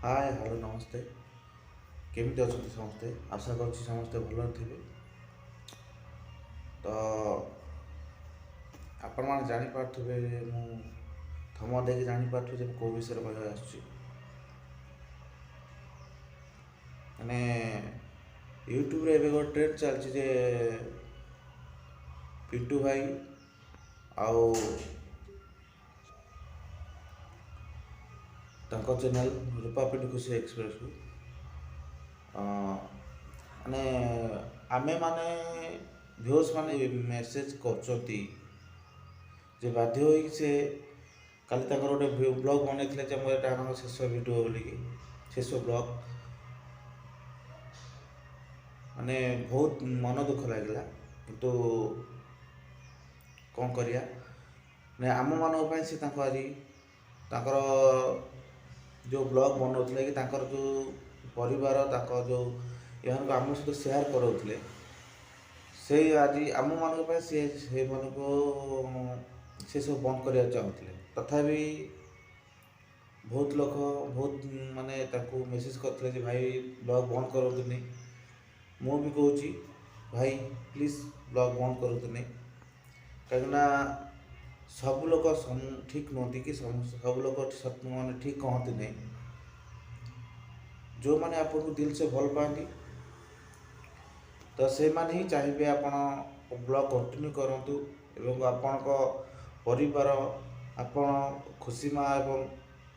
ହାଏ, hello, ନମସ୍ତେ। କେମିତି ଅଛନ୍ତି ସମସ୍ତେ? ଆଶା କରୁଛି ସମସ୍ତେ ଭଲରେ ଥିବେ। ତ ଆପଣମାନେ ଜାଣିପାରୁଥିବେ, ମୁଁ ଥମ ଦେଇକି ଜାଣିପାରୁଥିବେ ଯେ ମୁଁ କେଉଁ ବିଷୟରେ କହିବାକୁ ଆସୁଛି। ମାନେ ୟୁଟ୍ୟୁବରେ ଏବେ ଗୋଟେ ଟ୍ରେଣ୍ଡ ଚାଲିଛି ଯେ ପିଣ୍ଟୁ ଭାଇ ଆଉ ତାଙ୍କ ଚ୍ୟାନେଲ୍ ରୂପା ପିଣ୍ଟୁ ଖୁସି ଏକ୍ସପ୍ରେସକୁ ମାନେ ଆମେମାନେ ଭିଉର୍ସ ମାନେ ମେସେଜ୍ କରୁଛନ୍ତି ଯେ ବାଧ୍ୟ ହୋଇକି ସେ କାଲି ତାଙ୍କର ଗୋଟେ ବ୍ଲଗ୍ ବନେଇଥିଲେ ଯେ ମୋର ଏଇଟା ଆମର ଶେଷ ଭିଡ଼ିଓ ବୋଲିକି, ଶେଷ ବ୍ଲଗ୍। ମାନେ ବହୁତ ମନ ଦୁଃଖ ଲାଗିଲା, କିନ୍ତୁ କ'ଣ କରିବା, ମାନେ ଆମମାନଙ୍କ ପାଇଁ ସେ ତାଙ୍କ ଆଜି ତାଙ୍କର ଯେଉଁ ବ୍ଲଗ୍ ବନାଉଥିଲେ କି ତାଙ୍କର ଯେଉଁ ପରିବାର, ତାଙ୍କ ଯେଉଁ ଏମାନଙ୍କୁ ଆମ ସହିତ ସେୟାର କରାଉଥିଲେ, ସେଇ ଆଜି ଆମମାନଙ୍କ ପାଇଁ ସେ ସେମାନଙ୍କୁ ସେସବୁ ବନ୍ଦ କରିବାକୁ ଚାହୁଁଥିଲେ। ତଥାପି ବହୁତ ଲୋକ ବହୁତ ମାନେ ତାଙ୍କୁ ମେସେଜ୍ କରିଥିଲେ ଯେ ଭାଇ ବ୍ଲଗ୍ ବନ୍ଦ କରନ୍ତୁନି। ମୁଁ ବି କହୁଛି ଭାଇ ପ୍ଲିଜ୍ ବ୍ଲଗ୍ ବନ୍ଦ କରନ୍ତୁନି, କାହିଁକିନା ସବୁ ଲୋକ ଠିକ୍ ନୁହନ୍ତି କି ସବୁ ଲୋକ ମାନେ ଠିକ୍ କହନ୍ତି ନାହିଁ। ଯେଉଁମାନେ ଆପଣଙ୍କୁ ଦିଲ୍ ସେ ଭଲ ପାଆନ୍ତି ତ ସେମାନେ ହିଁ ଚାହିଁବେ ଆପଣ ବ୍ଲଗ୍ କଣ୍ଟିନ୍ୟୁ କରନ୍ତୁ ଏବଂ ଆପଣଙ୍କ ପରିବାର, ଆପଣ ଖୁସି ମା ଏବଂ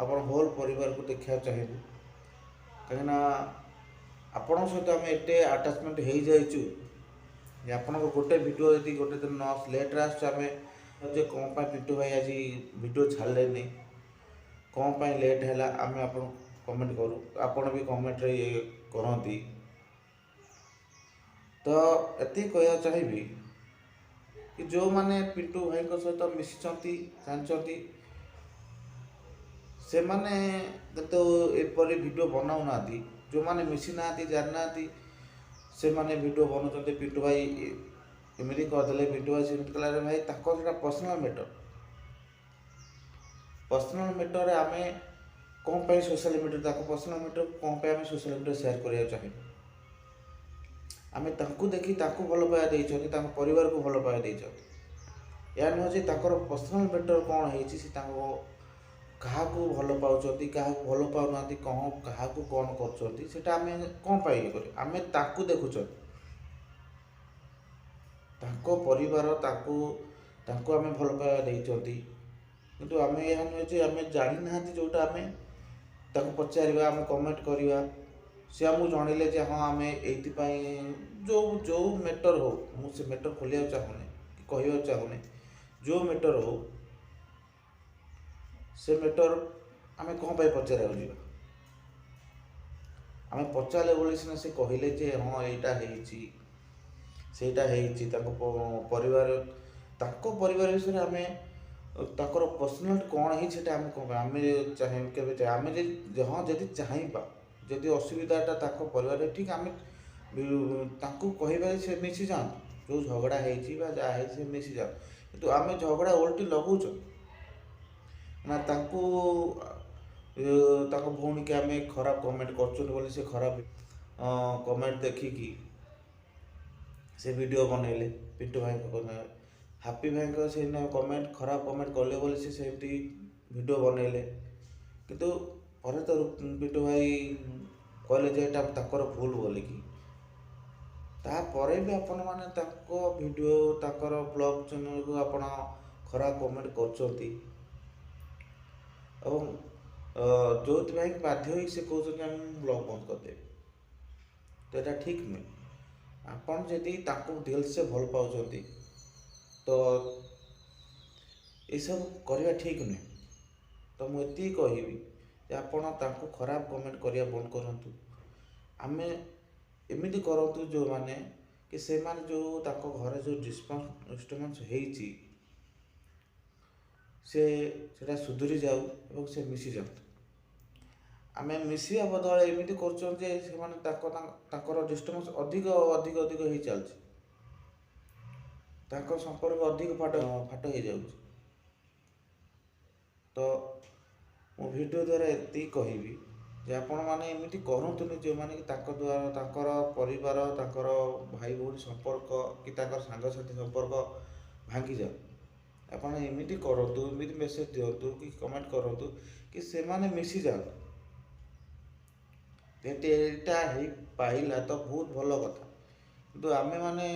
ଆପଣ ହୋଲ୍ ପରିବାରକୁ ଦେଖିବାକୁ ଚାହିଁବୁ। କାହିଁକିନା ଆପଣଙ୍କ ସହିତ ଆମେ ଏତେ ଆଟାଚମେଣ୍ଟ ହେଇଯାଇଛୁ ଯେ ଆପଣଙ୍କ ଗୋଟେ ଭିଡ଼ିଓ ଯଦି ଗୋଟେ ଦିନ ନ ଲେଟ୍ରେ ଆସୁଛି, ଆମେ ଯେ କ'ଣ ପାଇଁ ପିଣ୍ଟୁ ଭାଇ ଆଜି ଭିଡ଼ିଓ ଛାଡ଼ିଲେନି, କ'ଣ ପାଇଁ ଲେଟ୍ ହେଲା, ଆମେ ଆପଣଙ୍କୁ କମେଣ୍ଟ କରୁ, ଆପଣ ବି କମେଣ୍ଟରେ ଇଏ କରନ୍ତି। ତ ଏତିକି କହିବାକୁ ଚାହିଁବି କି ଯେଉଁମାନେ ପିଣ୍ଟୁ ଭାଇଙ୍କ ସହିତ ମିଶିଛନ୍ତି, ଜାଣିଛନ୍ତି, ସେମାନେ କିନ୍ତୁ ଏପରି ଭିଡ଼ିଓ ବନାଉନାହାନ୍ତି। ଯେଉଁମାନେ ମିଶିନାହାନ୍ତି, ଜାଣିନାହାନ୍ତି, ସେମାନେ ଭିଡ଼ିଓ ବନାଉଛନ୍ତି ପିଣ୍ଟୁ ଭାଇ ଏମିତି କରିଦେଲେ, ପିଣ୍ଟୁ ଭାଇ ସେମିତି କଲା। ଭାଇ ତାଙ୍କର ସେଇଟା ପର୍ସନାଲ୍ ମ୍ୟାଟର୍। ପର୍ସନାଲ୍ ମ୍ୟାଟର୍ରେ ଆମେ କ'ଣ ପାଇଁ ସୋସିଆଲ୍ ମିଡ଼ିଆ, ତାଙ୍କ ପର୍ସନାଲ୍ ମ୍ୟାଟର୍ କ'ଣ ପାଇଁ ଆମେ ସୋସିଆଲ୍ ମିଡ଼ିଆରେ ସେୟାର କରିବାକୁ ଚାହିଁବୁ? ଆମେ ତାଙ୍କୁ ଦେଖି ତାଙ୍କୁ ଭଲ ପାଇବା ଦେଇଛନ୍ତି, ତାଙ୍କ ପରିବାରକୁ ଭଲ ପାଇବା ଦେଇଛନ୍ତି। ଏହା ନୁହଁ ଯେ ତାଙ୍କର ପର୍ସନାଲ୍ ମ୍ୟାଟର୍ କ'ଣ ହେଇଛି, ସେ ତାଙ୍କ କାହାକୁ ଭଲ ପାଉଛନ୍ତି, କାହାକୁ ଭଲ ପାଉନାହାନ୍ତି, କ'ଣ କାହାକୁ କ'ଣ କରୁଛନ୍ତି, ସେଇଟା ଆମେ କ'ଣ ପାଇଁ ଇଏ କରିବୁ? ଆମେ ତାଙ୍କୁ ଦେଖୁଛନ୍ତି, ତାଙ୍କ ପରିବାର, ତାଙ୍କୁ ଆମେ ଭଲ ପାଇବା ଦେଇଛନ୍ତି। କିନ୍ତୁ ଆମେ ଏହା ନୁହେଁ ଯେ ଆମେ ଜାଣିନାହାନ୍ତି, ଯେଉଁଟା ଆମେ ତାକୁ ପଚାରିବା, ଆମେ କମେଣ୍ଟ କରିବା, ସେ ଆମକୁ ଜଣେଇଲେ ଯେ ହଁ ଆମେ ଏଇଥିପାଇଁ ଯେଉଁ ଯେଉଁ ମ୍ୟାଟର୍ ହଉ, ମୁଁ ସେ ମ୍ୟାଟର୍ ଖୋଲିବାକୁ ଚାହୁଁନି କି କହିବାକୁ ଚାହୁଁନି, ଯେଉଁ ମ୍ୟାଟର୍ ହଉ ସେ ମ୍ୟାଟର୍ ଆମେ କ'ଣ ପାଇଁ ପଚାରିବାକୁ ଯିବା? ଆମେ ପଚାରିଲେ ବୋଲି ସିନା ସେ କହିଲେ ଯେ ହଁ ଏଇଟା ହେଇଛି, ସେଇଟା ହେଇଛି। ତାଙ୍କ ପରିବାର, ତାଙ୍କ ପରିବାର ବିଷୟରେ ଆମେ ତାଙ୍କର ପର୍ସନାଲ୍ କ'ଣ ହେଇଛି ସେଇଟା ଆମେ କ'ଣ ପାଇଁ ଆମେ ଚାହିଁ କେବେ ଚାହିଁ ଆମେ ଯଦି ହଁ ଯଦି ଚାହିଁବା, ଯଦି ଅସୁବିଧାଟା ତାଙ୍କ ପରିବାରରେ ଠିକ୍, ଆମେ ତାଙ୍କୁ କହିବା ସେ ମିଶିଯାଆନ୍ତୁ, ଯେଉଁ ଝଗଡ଼ା ହେଇଛି ବା ଯାହା ହେଇଛି ସେ ମିଶିଯାଆନ୍ତୁ। କିନ୍ତୁ ଆମେ ଝଗଡ଼ା ଓଲଟି ଲଗାଉଛୁ ନା ତାଙ୍କୁ, ତାଙ୍କ ଭଉଣୀକି ଆମେ ଖରାପ କମେଣ୍ଟ କରୁଛନ୍ତି ବୋଲି ସେ ଖରାପ କମେଣ୍ଟ ଦେଖିକି ସେ ଭିଡ଼ିଓ ବନେଇଲେ। ପିଣ୍ଟୁ ଭାଇଙ୍କ, ହାପି ଭାଇଙ୍କ ସେ କମେଣ୍ଟ ଖରାପ କମେଣ୍ଟ କଲେ ବୋଲି ସେ ସେମିତି ଭିଡ଼ିଓ ବନେଇଲେ। କିନ୍ତୁ ପରେ ତ ପିଣ୍ଟୁ ଭାଇ କହିଲେ ଯେ ଏଇଟା ତାଙ୍କର ଭୁଲ ବୋଲିକି। ତାପରେ ବି ଆପଣମାନେ ତାଙ୍କ ଭିଡ଼ିଓ, ତାଙ୍କର ବ୍ଲଗ୍ ଚ୍ୟାନେଲ୍କୁ ଆପଣ ଖରାପ କମେଣ୍ଟ କରୁଛନ୍ତି ଏବଂ ଯେଉଁଥିପାଇଁ ବାଧ୍ୟ ହୋଇକି ସେ କହୁଛନ୍ତି ଆମେ ବ୍ଲଗ୍ ବନ୍ଦ କରିଦେବି। ତ ଏଇଟା ଠିକ୍ ନୁହେଁ। ଆପଣ ଯଦି ତାଙ୍କୁ ଦିଲ୍ ସେ ଭଲ ପାଉଛନ୍ତି ତ ଏସବୁ କରିବା ଠିକ୍ ନୁହେଁ। ତ ମୁଁ ଏତିକି କହିବି ଯେ ଆପଣ ତାଙ୍କୁ ଖରାପ କମେଣ୍ଟ କରିବା ବନ୍ଦ କରନ୍ତୁ। ଆମେ ଏମିତି କରନ୍ତୁ ଯେଉଁମାନେ କି ସେମାନେ ଯେଉଁ ତାଙ୍କ ଘରେ ଯେଉଁ ଡିଷ୍ଟର୍ବାନ୍ସ ହେଇଛି ସେ ସେଇଟା ସୁଧୁରି ଯାଉ ଏବଂ ସେ ମିଶିଯାଆନ୍ତୁ। ଆମେ ମିଶିବା ବଦଳରେ ଏମିତି କରୁଛନ୍ତି ଯେ ସେମାନେ ତାଙ୍କର ଡିଷ୍ଟର୍ବାନ୍ସ ଅଧିକ ଅଧିକ ଅଧିକ ହେଇ ଚାଲିଛି, ତାଙ୍କ ସମ୍ପର୍କ ଅଧିକ ଫାଟ ଫାଟ ହେଇଯାଉଛି। ତ ମୁଁ ଭିଡ଼ିଓ ଦ୍ୱାରା ଏତିକି କହିବି ଯେ ଆପଣମାନେ ଏମିତି କରନ୍ତୁନି, ଯେଉଁମାନେ କି ତାଙ୍କ ଦ୍ୱାରା ତାଙ୍କର ପରିବାର, ତାଙ୍କର ଭାଇ ଭଉଣୀ ସମ୍ପର୍କ କି ତାଙ୍କର ସାଙ୍ଗସାଥି ସମ୍ପର୍କ ଭାଙ୍ଗିଯାଉ। ଆପଣ ଏମିତି କରନ୍ତୁ, ଏମିତି ମେସେଜ୍ ଦିଅନ୍ତୁ କି କମେଣ୍ଟ କରନ୍ତୁ କି ସେମାନେ ମିଶିଯାଆନ୍ତୁ। ଯଦି ଏଇଟା ହେଇପାରିଲା ତ ବହୁତ ଭଲ କଥା। କିନ୍ତୁ ଆମେମାନେ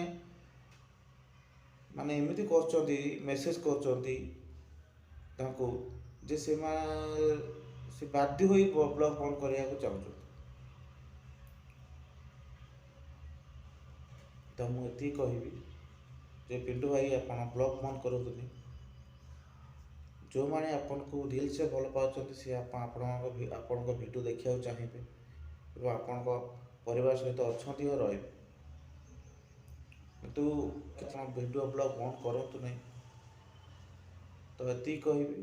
ମାନେ ଏମିତି କରୁଛନ୍ତି, ମେସେଜ୍ କରୁଛନ୍ତି ତାଙ୍କୁ ଯେ ସେମାନେ ସେ ବାଧ୍ୟ ହୋଇ ବ୍ଲଗ୍ ବନ୍ଦ କରିବାକୁ ଚାହୁଁଛନ୍ତି। ତ ମୁଁ ଏତିକି କହିବି ଯେ ପିଣ୍ଟୁ ଭାଇ, ଆପଣ ବ୍ଲଗ୍ ବନ୍ଦ କରନ୍ତୁନି। ଯେଉଁମାନେ ଆପଣଙ୍କୁ ରିଲ୍ସରେ ଭଲ ପାଉଛନ୍ତି, ସେ ଆପଣଙ୍କ ଭିଡ଼ିଓ ଦେଖିବାକୁ ଚାହିଁବେ ଏବଂ ଆପଣଙ୍କ ପରିବାର ସହିତ ଅଛନ୍ତି ଓ ରହିବେ। କିନ୍ତୁ ଆପଣ ଭିଡ଼ିଓ ବ୍ଲଗ୍ ବନ୍ଦ କରନ୍ତୁ ନାହିଁ। ତ ଏତିକି କହିବି।